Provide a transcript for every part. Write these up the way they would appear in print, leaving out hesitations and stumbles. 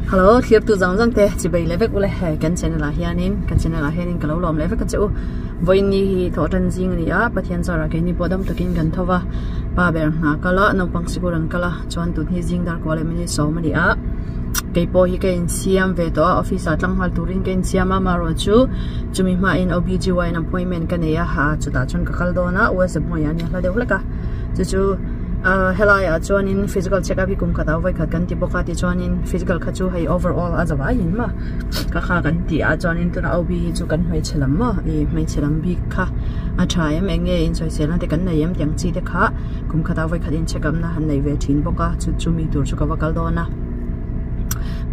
Hello thlir tu zawng zawng te chibai leh vek ule hei kan channel ah hianin kan channel ah hianin ka lo lawm leh vek a che u vawiin hi thawh tan zing a ni a Pathian zarah keini pawh dam takin kan tho va pa ber hna kal a naupang sikul an kal a chuan tun hi zing dar kua leh minute sawm a ni a keipawh hi ka insiam ve tawh a office ah tlanghal turin ka insiam a amaherawh chu chumi hmain OBGYN appointment ka nei a ha chutah chuan ka kal dawn a uaizahmawih ah a nia hla deuh hlek a chu chu ah helai ah chuanin physical check up hi kum khat ah vawikhat kan ti bawk a tichuanin physical kha chu hei overall a zawh aiin maw ka kha kan ti a chuanin tunah OB hi chu kan hmeichhe lam maw ih hmeichhe lam bik kha a tha em eng nge insawisel na te kan nei em tih ang chi te kha kum khat ah vawikhat in check up na han nei ve thin bawk a chu chumi tur chu ka va kal dawn a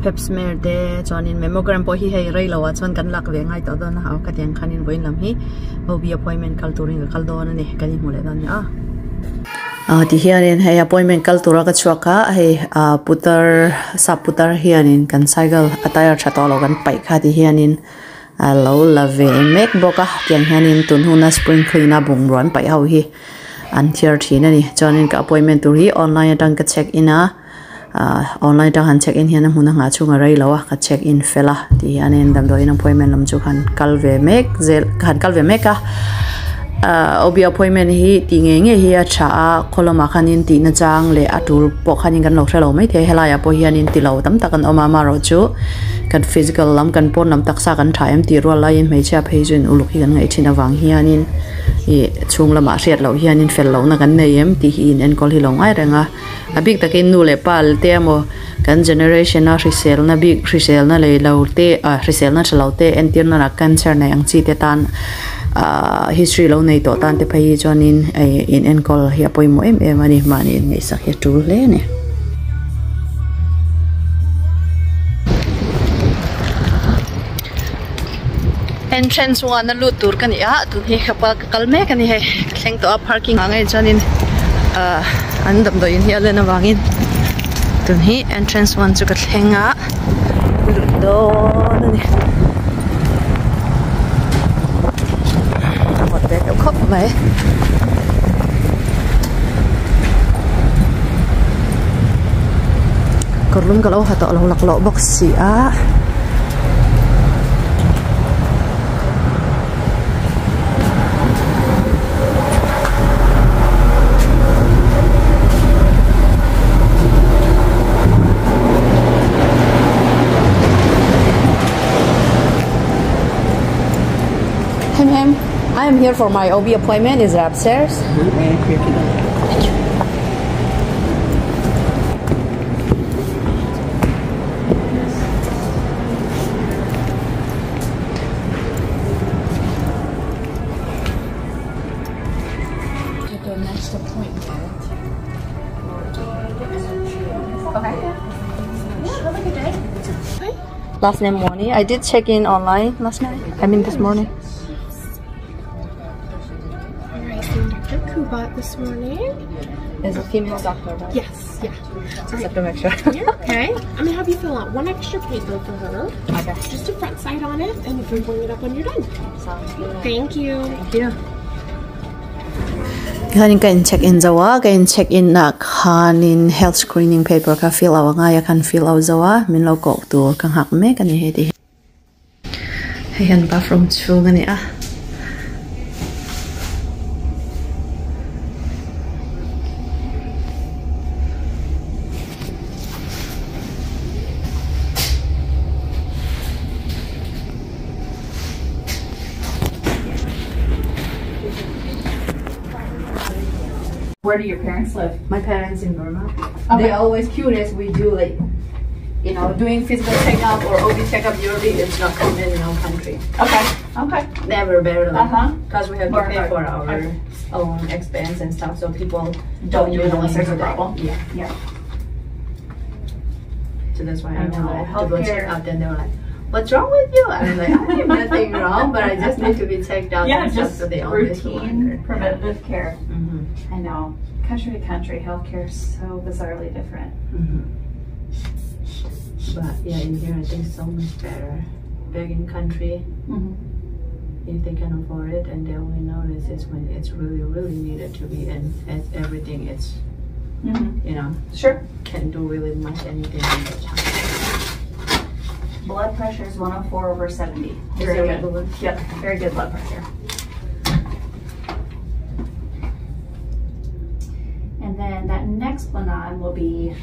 pap smear te chuanin mammogram pawh hi hei rei lo ah chuan kan lak ve ngai tawh dawn a aw khatiang khanin vawiin lam hi OB appointment kal turin ka kal dawn a ni kan inhmu leh dawn nia. Ah ti hianin hei appointment kal tura ka chhuak a hei ah putar sap putar hianin kan cycle a tyre tha tawh lo kan paih kha ti hianin a lo la ve mek bawk a tiang hianin tun huna spring clean a bungrua an paih ho hi an thiar thin a ni chuanin ka appointment tur hi online atang ka check in a ah online atang han check in hian a hmun a nghah chhung a rei lo a ka check in fel a ti hianin damdawiin appointment lam chu khan kal ve mek zel ka han kal ve mek a ah OB appointment hi tih ngei ngei hi a tha a khaw lamah khanin tih na chang leh a tul pawh khanin kan lo hre lo maithei helai ah pawh hianin ti lo tam tak an awm a amaherawh chu kan physical lam kan pawn lam taksa kan tha em tih rual laiin hmeichhia phei chu in uluk hi kan ngaih thin avang hianin ih chhung lamah hriat loh hianin fel lohna kan nei em tih hi in enkawl hi lo ngai reng a. A bik takin nu leh pa te emaw kan generation a hriselna bik hriselna lei lo te ah hriselna tha lo te entir nana cancer nei ang chi te tan ah history lo nei tawh tan te phei hi chuanin ih in enkawl hi a pawimawh em em a ni mahni inngaihsak hi a tul hle a ni. Entrance one a lut tur ka ni a tun hi ka pa ka kal mek a ni hei ka thleng tawh a parking ah ngei chuanin ahh an damdawiin hi a len avangin tun hi entrance one chu ka thleng a lut dawn a ni a vawt ve deuh khawp mai. Kawr lum ka lo ha tawh lo laklawh bawk si a. Hey ma'am, I am here for my OB appointment. Is it upstairs? Thank you. The next appointment. Okay. Yeah, have a good day. Last name Moni. I did check in online last night. I mean this morning. All right, seeing Dr. Kubat this morning. Is a female doctor, right? Yes, yeah. Just have to make sure. You're okay. I'm gonna have you fill out one extra paper for her. Okay. Just a front side on it, and you can bring it up when you're done. Sounds good. Thank you. Thank you. Khanin ka in check in zo a ka in check in ah khanin health screening paper kha fill out a ngai a khan fill out zo a min lo koh tur ka nghak mek a ni hei ti hi. Hei hian bathroom chhung a ni a. Where do your parents live? My parents in Burma. Okay. They're always curious. We do like, you know, doing physical checkup or OB checkup yearly. It's not common in our country. Okay. Okay. Never, barely. Uh-huh. Because we have to More pay hard. for our Okay. own expense and stuff, so people Don't do it usually unless there's a do that. problem. Yeah. Yeah. So that's why I I know. wanted to go check Healthcare. out. Then they were like, "What's wrong with you?" I'm like, "I have nothing wrong, but I just need to be checked out." Yeah, and stuff. just So they always routine wonder. preventative care. Mm-hmm. I know. Country to country, healthcare is so bizarrely different. Mm-hmm. But yeah, in here I think so much better. Back in country, Mm-hmm. if they can afford it, and they only notice it's when it's really, really needed to be, and as everything is, Mm-hmm. you know, Sure. can't do really much anything in the time. Blood pressure is 104 over 70. Very good. Yep, very good blood pressure. And then that Nexplanon will be,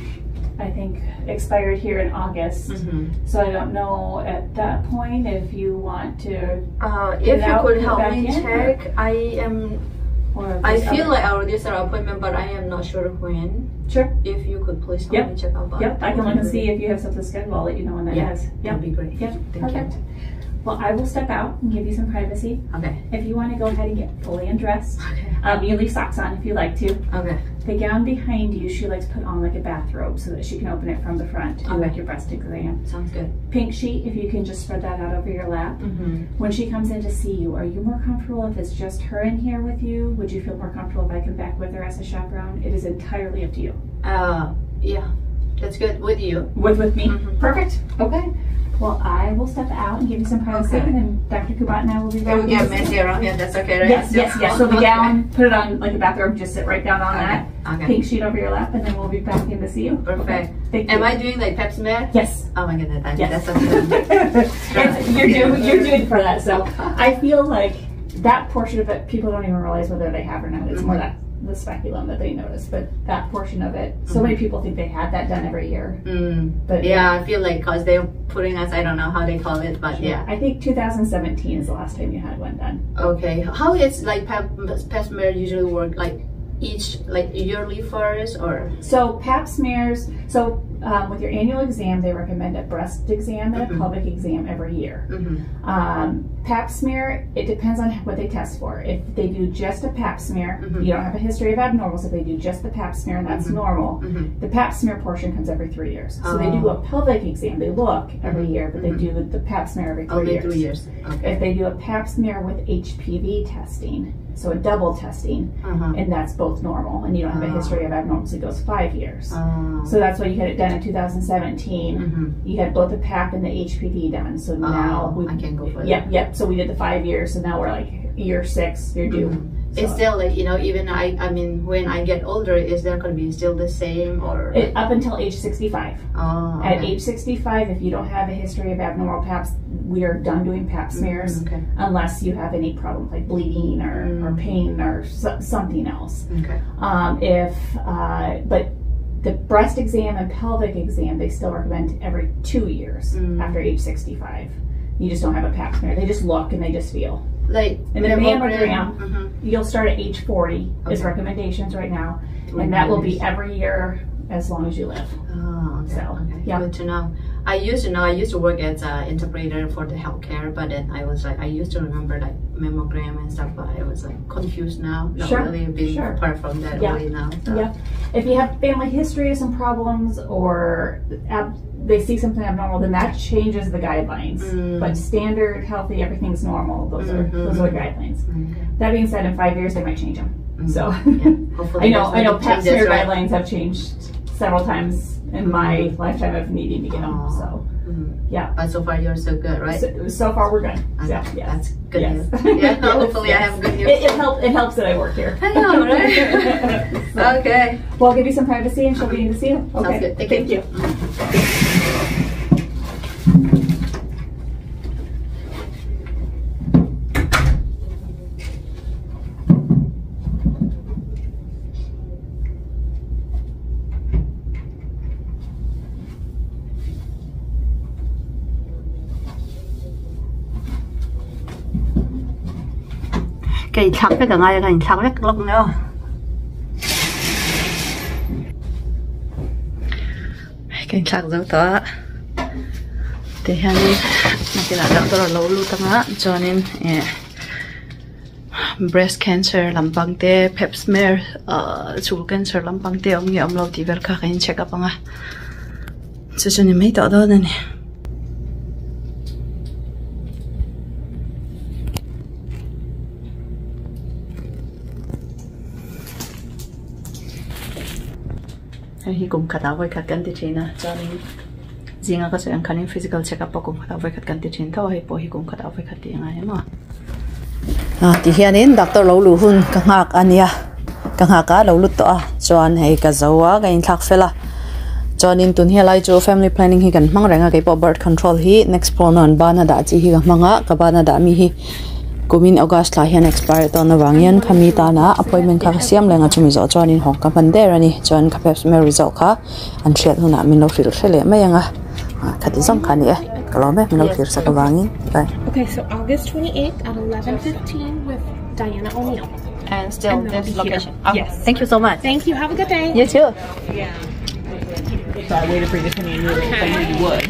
I think, expired here in August. Mm -hmm. So I don't know at that point if you want to. Uh, if you could help me check, I am. I feel like I already set an appointment, but I am not sure when. Sure. If you could please help me check out. Yep, I can look and see if you have something scheduled. I'll let you know when that yeah, is. Yep. That'd be great. Yep. Thank Perfect. you. Well, I will step out and give you some privacy. Okay. If you want to go ahead and get fully undressed. Okay. Um, you leave socks on if you like to. Okay. The gown behind you, she likes put on like a bathrobe so that she can open it from the front to Okay. like your breast exam. Sounds good. Pink sheet, if you can just spread that out over your lap. Mm-hmm. When she comes in to see you, are you more comfortable if it's just her in here with you? Would you feel more comfortable if I come back with her as a chaperone? It is entirely up to you. Uh, yeah, that's good. With you. With with me? Mhm. Perfect. Okay. Well, I will step out and give you some privacy, Okay. and then Dr. Kubat and I will be It back. will in get to see messy you. around here. That's okay, right? Yes, yes, yes. So the Okay. gown, put it on like a bathrobe, just sit right down on that. Okay. Pink sheet over your lap, and then we'll be back in to see you. Perfect. Okay. Thank you. Am I doing like pap smear? Yes. Oh my goodness, Yes. that's something. It's- you're due. You're due for that. So I feel like that portion of it, people don't even realize whether they have or not. It's more that the speculum that they notice, but that portion of it, so many people think they had that done every year. Mm. But Yeah, I feel like because they're putting us, I don't know how they call it, but yeah. I think 2017 is the last time you had one done. Okay. How is like pap, pap smear usually work? Like each, like yearly first or? So pap smears. So with your annual exam, they recommend a breast exam and a Mhm. pelvic exam every year. Mm-hmm. Pap smear, it depends on what they test for. If they do just a pap smear, Mhm. you don't have a history of abnormals. If they do just the pap smear and that's Mhm. normal, Mm-hmm. the pap smear portion comes every 3 years. So they do Oh. a pelvic exam. They look every year, but they Mhm. do the pap smear every 3 Only years. 3 years. Okay. If they do a pap smear with HPV testing, so a double testing, Uh-huh. and that's both normal, and you don't have a Oh. history of abnormals, it goes 5 years. Oh. So that's why you had it done in 2017. mm-hmm. You had both the PAP and the HPV done. So now Oh, we I can go further. Yep, yep. So we did the 5 years. So now we're like year 6. You're due. Mhm. So It's still like, you know, even I mean, when I get older, is there going to be still the same or? it, up until age 65. oh, okay. At age 65, if you don't have a history of abnormal PAPs, we are done doing PAP smears Mm, okay. unless you have any problem like bleeding or pain or something else. Okay. But the breast exam and pelvic exam, they still recommend every 2 years after age 65. You just don't have a pap smear. They just look and they just feel. Like And the mammogram, Mm-hmm. you'll start at age 40 is Okay. recommendations right now. And that will be every year as long as you live. Oh, okay. So, okay. yeah. Good to know. I used to know, I used to work as an interpreter for the healthcare, but then I was like, I used to remember like mammogram and stuff, but I was like confused now. Not Sure, really being sure. apart from that Yeah. really now. So. Yeah. If you have family history of some problems or they see something abnormal, then that changes the guidelines. Mm. But standard, healthy, everything's normal. Those are Mhm. those are the guidelines. Okay. That being said, in 5 years they might change them. Mm. So Yeah. Hopefully I know there's I know no pap changes, smear right? guidelines have changed several times in my lifetime of needing to get them. Oh. So Mm. yeah. But so far you're so good, right? So far we're good. Okay. So, yes. That's good Yes. news. Yeah, Yes, hopefully I yes. have good news. It helps that I work here. I know, right? So, Okay. Well, I'll give you some privacy and she'll be in to see you. Okay. Sounds good. Thank Thank you. you. Cái thắc cái ngay cái thắc rất lúc nữa. Cái thắc dấu đó. Thì hàng mà cái là đó là lâu luôn tăng á, cho nên breast cancer làm bằng te, pap smear, chul cancer làm bằng te, ông nghe ông lâu thì về các cái check up anga. Cho nên mấy đó đó nè. Hi kum khata voi khat kan ti thina chuanin zinga ka chuan khanin physical check up kum khata voi khat kan ti thin tho hei pawh hi kum khata voi khat ti anga emaw ti hianin doctor lo lu hun ka ngak ania ka ngaka lo lut to a chuan hei ka zo a ka in thlak fela Chuanin tun hi lai chu family planning hi kan hmang reng a keipawh birth control hi nexplanon bana dah chi hi ka hmang a ka bana dah mi hi kumin august thla hian expire dawn avang hian khami tana appointment kha ka siam reng a chumi zawh chuanin hawng ka hman der ani chuan ka pap smear result kha an hriat hunah min lo hrilh hre leh mai ang a khati zawng kha ani e ka lawm e min lo thlir sak avangin bye. Okay, so August 28th at 11:15 with Diana O'Neill. And still And that'll this be here. location. Okay. Yes. Thank you so much. Thank you. Have a good day. You too. So I waited for you to send me a new link. I knew you would.